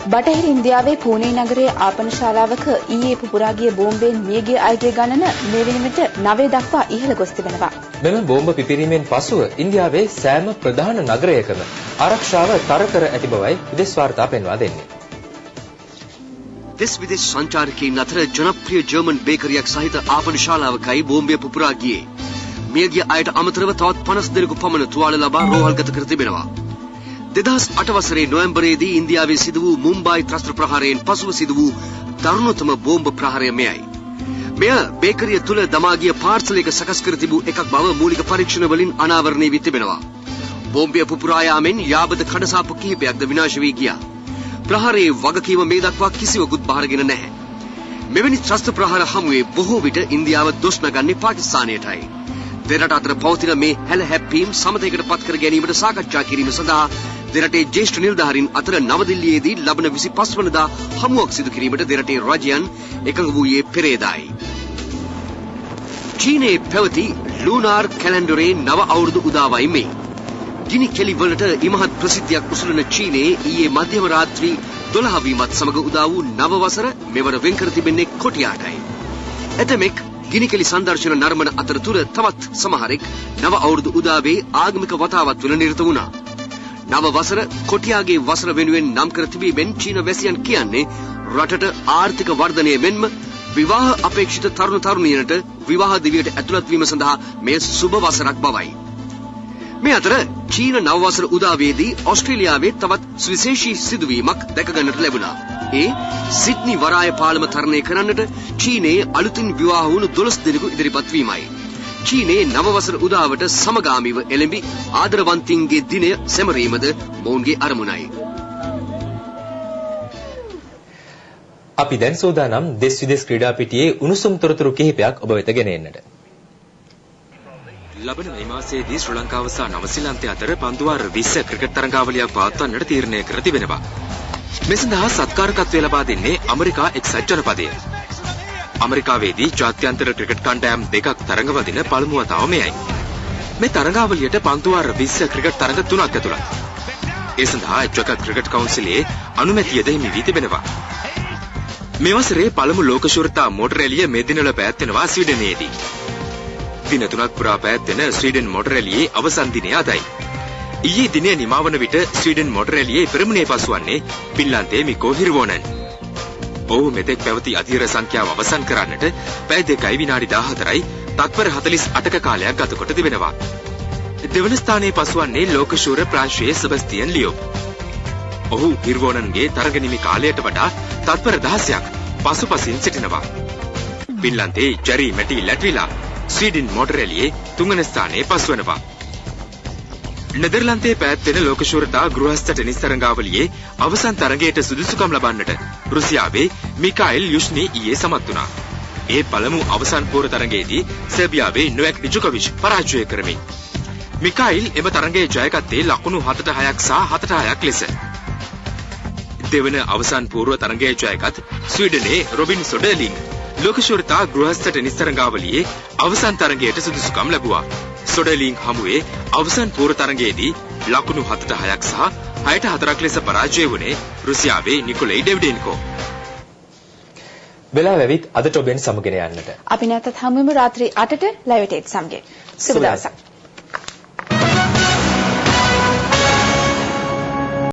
බටහිර ඉන්දියාවේ පූනේ නගරයේ ආපන ශාලාවක ඊයේ පුපුරා ගිය බෝම්බයෙන් මියගිය අයගේ ගණන මේ වෙන විට 9 දක්වා ඉහළ ගොස් තිබෙනවා. මෙම බෝම්බ පිපිරීමෙන් පසුව ඉන්දියාවේ සෑම ප්‍රධාන නගරයකම ආරක්ෂාව තර කර ඇති බවයි විදේශ වාර්තා පෙන්වා දෙන්නේ. දෙස් විදේශ සංචාරකයින් අතර ජනප්‍රිය ජර්මන් බේකරියක් සහිත ආපන ශාලාවකයි බෝම්බය පුපුරා ගියේ. මියගිය අයට අමතරව තවත් 50 දෙනෙකු පමණ තුවාල ලබා රෝහල්ගත කර තිබෙනවා. 2008 වසරේ නොවැම්බරයේදී ඉන්දියාවේ සිදු වූ මුම්බායි ත්‍රස්ත ප්‍රහාරයෙන් පසුව සිදු වූ දරුණුතම බෝම්බ ප්‍රහාරය මෙයයි. මෙය බේකරිය තුල දමා ගිය පාර්සල් එක සකස් කර තිබූ එකක් බව මූලික පරීක්ෂණ වලින් අනාවරණය වී තිබෙනවා. බෝම්බය පුපුරා යාමෙන් යාබද කඩසාප්පු කිහිපයක්ද විනාශ වී ගියා. ප්‍රහාරයේ වගකීම මේ දක්වා කිසිවෙකුත් බාරගෙන නැහැ. මෙවැනි ත්‍රස්ත ප්‍රහාර හමුවේ බොහෝ විට ඉන්දියාව දොස් නගන්නේ පාකිස්තානයටයි. දෙරට අතර පවතින මේ හැල හැප්පීම් සමතයකට පත් කර ගැනීමට සාකච්ඡා කිරීම සඳහා දෙරටේ ජ්‍යෙෂ්ඨ නිලධාරීන් අතර නවදිල්ලියේදී ලබන 25 වනදා හමුවක් සිදු කිරීමට දෙරටේ රජයන් එකඟ වූයේ පෙරේදායි. චීනයේ පැවති ලූනාර් කැලෙන්ඩරේ නව අවුරුදු උදාවයි මේ. ගිනි කෙලි වලට ඉමහත් ප්‍රසිද්ධියක් උසුලන චීනයේ ඊයේ මධ්‍යම රාත්‍රී 12 වීමත් සමග උදා වූ නව වසර මෙවර වෙන් කර තිබෙන්නේ කොටියාටයි. ඇතමෙක් ගිනි කෙලි සංදර්ශන නරඹන අතරතුර තවත් සමහරෙක් නව අවුරුදු උදාවේ ආගමික වතාවත් වල නිරත වුණා. නව වසර කොටියාගේ වසර වෙනුවෙන් නම් කර තිබීමෙන් චීන වැසියන් කියන්නේ රටට ආර්ථික වර්ධනය මෙන්ම විවාහ අපේක්ෂිත තරුණ තරුණියන්ට විවාහ දිවියට ඇතුළත් වීම සඳහා මෙය සුබ වසරක් බවයි. මේ අතර චීන නව වසර උදාවේදී ඔස්ට්‍රේලියාවේ තවත් සුවිශේෂී සිදුවීමක් දැක ගන්නට ලැබුණා. ඒ සිඩ්නි වරාය පාලම තරණය කරන්නට චීනයේ අලුතින් විවාහ වුණු 12 දෙනෙකු ඉදිරිපත් වීමයි. චීනයේ නව වසර උදාවට සමගාමීව එළඹි ආදරවන්තින්ගේ දිනය සැමරීමද මොවුන්ගේ අරමුණයි. අපි දැන් සූදානම් දෙස් විදෙස් ක්‍රීඩා පිටියේ උණුසුම් තොරතුරු කිහිපයක් ඔබ වෙත ගෙන එන්නට. ලබන මේ මාසයේදී ශ්‍රී ලංකාව සහ නවසීලන්තය අතර පන්දුවාර 20 ක්‍රිකට් තරඟාවලියක් පවත්වන්නට තීරණය කර තිබෙනවා. මේ සඳහා සත්කාරකත්වය ලබා දෙන්නේ ඇමරිකා එක්සත් ජනපදය. ඇමරිකාවේදී ජාත්‍යන්තර ක්‍රිකට් කණ්ඩායම් දෙකක් තරඟ වදින පළමු වතාව මෙයයි. මේ තරඟාවලියට පන්දුවාර 20 ක්‍රිකට් තරඟ 3ක් ඇතුළත්. ඒ සඳහා ජක ක්‍රිකට් කවුන්සිලයේ අනුමැතියද හිමි වී තිබෙනවා. මේ වසරේ පළමු ලෝක ශූරතා මෝටර රැළිය මේ දිනවල පැවැත්වෙනවා ස්වීඩනයේදී. දින 3ක් පුරා පැවැත්වෙන ස්වීඩන් මෝටර රැළියේ අවසන් දිනය අදයි. ඊයේ දිනය නිමා වන විට ස්වීඩන් මෝටර රැළියේ පෙරමුණේ පසුවන්නේ ෆින්ලන්තයේ මිකෝ හිර්වෝනන්. ඔහු මෙතෙක් පැවති අධීර සංඛ්‍යාව අවසන් කරන්නට පැය 2 විනාඩි 14යි තත්පර 48ක කාලයක් ගත කොට තිබෙනවා. දෙවන ස්ථානයේ පසුවන්නේ ලෝක ශූර ප්‍රංශයේ සෙබස්තියන් ලියොබ්. ඔහු හිර්වෝනන්ගේ තරග නිමි කාලයට වඩා තත්පර 16ක් පසුපසින් සිටිනවා. ෆින්ලන්තයේ ජෙරි මැටි ලැට්විලා ස්වීඩන් මෝටර රැළියේ තුන්වන ස්ථානයේ පසුවනවා. නෙදර්ලන්තයේ පැවැත්වෙන ලෝක ශූරතා ගෘහස්ත ටෙනිස් තරඟාවලියේ අවසන් තරගයට සුදුසුකම් ලබන්නට රුසියාවේ මිකායිල් යුෂ්නි ඊයේ සමත් වුණා. ඒ පළමු අවසන් පෝර තරගයේදී සර්බියාවේ නොවැක් ඩිජොකොවිච් පරාජය කරමින් මිකායිල් එම තරගයේ ජයගත්තේ ලකුණු 7-6 සහ 7-6 ලෙස. දෙවන අවසන් පූර්ව තරගයේ ජයගත් ස්වීඩනයේ රොබින් සොඩර්ලිං ලෝක ශූරතා ගෘහස්ත ටෙනිස් තරඟාවලියේ අවසන් තරගයට සුදුසුකම් ලැබුවා. සොඩර්ලිං හමුවේ අවසන් පූර්ව තරගයේදී ලකුණු 7-6 සහ 6-4 ලෙස පරාජය වුණේ රුසියාවේ නිකොලයි ඩෙවිඩෙන්කෝ. වෙලාව ඇවිත් අදට ඔබෙන් සමගින යන්නට. අපි නැවතත් හමු වෙමු රාත්‍රී 8ට ලයිව් ටේට් සමගින්. සුබ දවසක්.